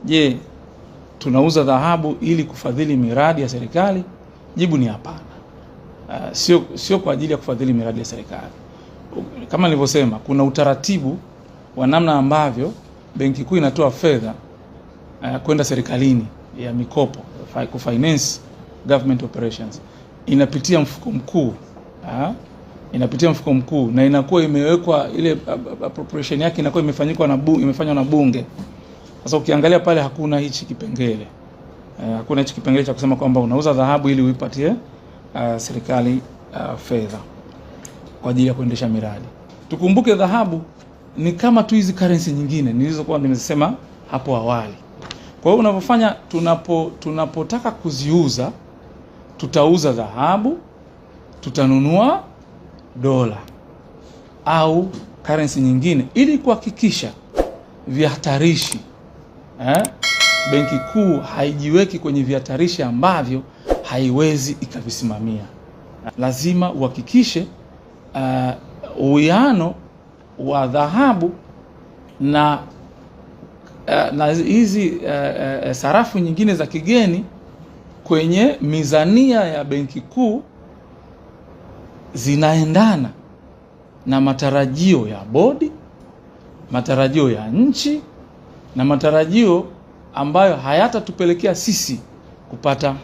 Je, tunauza dhahabu ili kufadhili miradi ya serikali? Jibu ni hapana. Sio kwa ajili ya kufadhili miradi ya serikali. Kama nilivyosema, kuna utaratibu wa namna ambavyo Benki Kuu inatoa fedha kwenda serikalini ya mikopo kufinance government operations, inapitia mfuko mkuu inapitia mfuko mkuu na inakuwa imewekwa ile appropriation yake inakuwa imefanyikwa na imefanywa na Bunge. Sasa ukiangalia pale hakuna hichi kipengele hakuna hichi kipengele cha kusema kwamba unauza dhahabu ili uipatie serikali fedha kwa ajili ya kuendesha miradi. Tukumbuke dhahabu ni kama tu hizi currency nyingine nilizokuwa nimesema hapo awali. Kwa hiyo unavyofanya, tunapotaka kuziuza, tutauza dhahabu, tutanunua dola au currency nyingine ili kuhakikisha vihatarishi Benki Kuu haijiweki kwenye vihatarishi ambavyo haiwezi ikavisimamia. Lazima uhakikishe uwiano wa dhahabu na hizi sarafu nyingine za kigeni kwenye mizania ya Benki Kuu zinaendana na matarajio ya bodi, matarajio ya nchi na matarajio ambayo hayatatupelekea sisi kupata